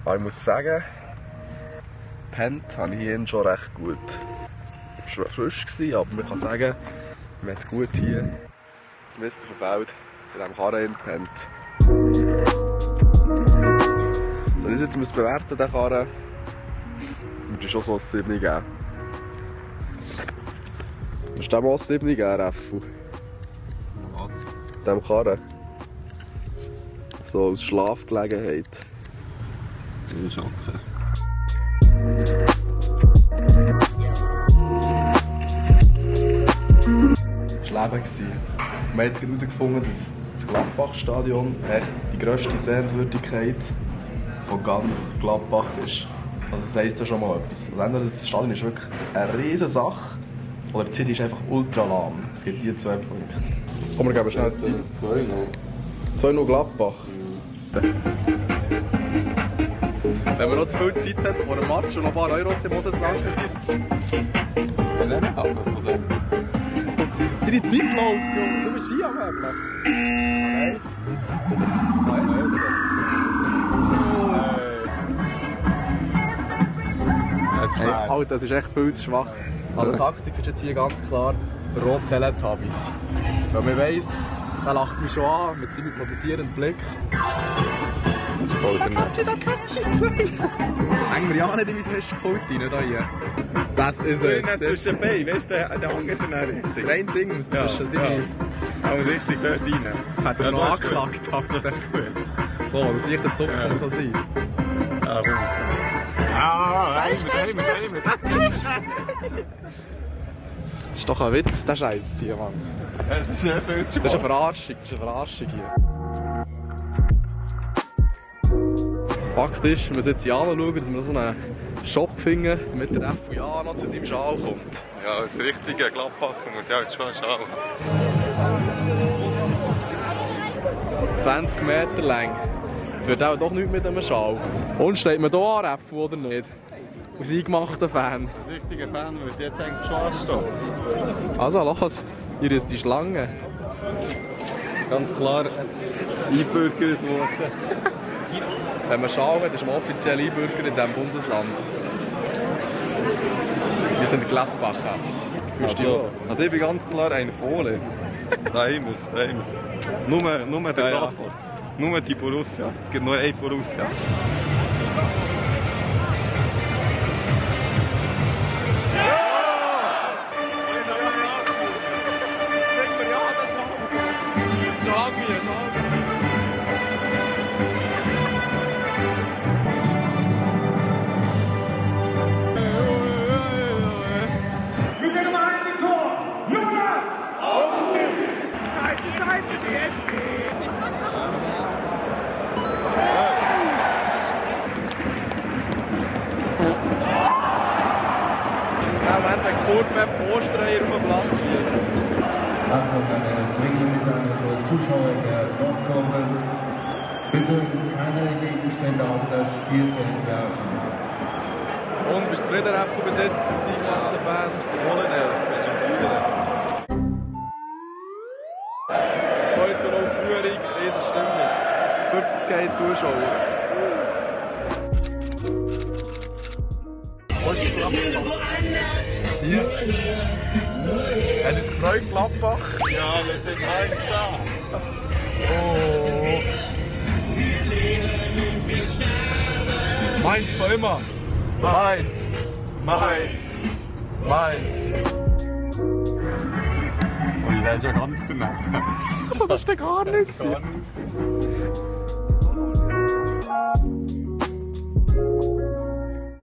Aber ich muss sagen, gepennt habe ich hier schon recht gut. Es war frisch, aber man kann sagen, man hat gut hier, zumindest auf dem Feld, in diesem Karren gepennt. So, jetzt müssen wir bewerten, den Karren. Ich würde schon so ein 7 geben. Willst du dem auch ein 7 geben, Reffu? Was? Dem Karren. So als Schlafgelegenheit. Das ist okay. Das war Leben. Wir haben jetzt herausgefunden, dass das Gladbach-Stadion echt die grösste Sehenswürdigkeit von ganz Gladbach ist. Also das heisst ja schon mal etwas. Das Stadion ist wirklich eine riesige Sache. Oder die Zeit ist einfach ultra lahm. Es gibt hier 2 Punkte. Komm, wir geben schnell die 2-0 Gladbach. Wenn man noch zu viel Zeit hat vor dem Match und noch ein paar Euros im Hosensack. Deine Zeit läuft, Junge. Du bist hier am Möbeln. Hey, Alter, das ist echt viel zu schwach. Also die Taktik ist jetzt hier ganz klar der rote Teletubbies. Weil man weiss, der lacht mich schon an mit seinem hypnotisierenden Blick. Das ist voll der Hängen wir ja nicht in mein Mischpult rein, hier. Das ist es. Zwischen Beinen, weißt du, der hängt dann richtig. Ein Ding muss zwischen seine... Aber richtig dort rein. Hat er noch angeklagt, aber das ist gut. So, das leichte Zucker muss das sein. Ja, komm. Das ist doch ein Witz, der Scheiß hier, Mann. Das ist viel zu Das ist eine Verarschung, hier. Fakt ist, wir müssen jetzt hier anschauen, dass wir so einen Shop finden, damit der FUA noch zu seinem Schal kommt. Ja, das richtige Gladbacher muss ja jetzt schon schauen. 20 Meter lang. Es wird auch doch nichts mit einem Schal. Und steht man hier an, Reffu, oder nicht? Aus eingemachten Fan. Der richtige Fan würde jetzt eigentlich schon anstehen. Also, los, hier ist die Schlange. Ganz klar eingebürgert worden. Wenn man Schal hat, ist man offiziell Einbürger in diesem Bundesland. Wir sind Gladbacher. Also ich bin ganz klar ein Fohlen. Daheim ist. Nur der Gladbach. Nur die Borussia. Es gibt nur eine Borussia. Kurve Osterreier auf den Platz schießt. Achtung, eine dringende Mitteilung an unsere Zuschauer der Nordkurve. Bitte keine Gegenstände auf das Spielfeld werfen. Und bist du wieder Reffu besetzt, im Sieg nach der Fan? Vollen 11, ist ein 2:0 Führung, riesen Stimmung. 50 Zuschauer. Hier. Hat es gefreut, Gladbach? Ja, wir sind gleich da. Oh. Mainz für immer. Mainz. Und der ist ja ganz daneben. Das ist ja gar nichts.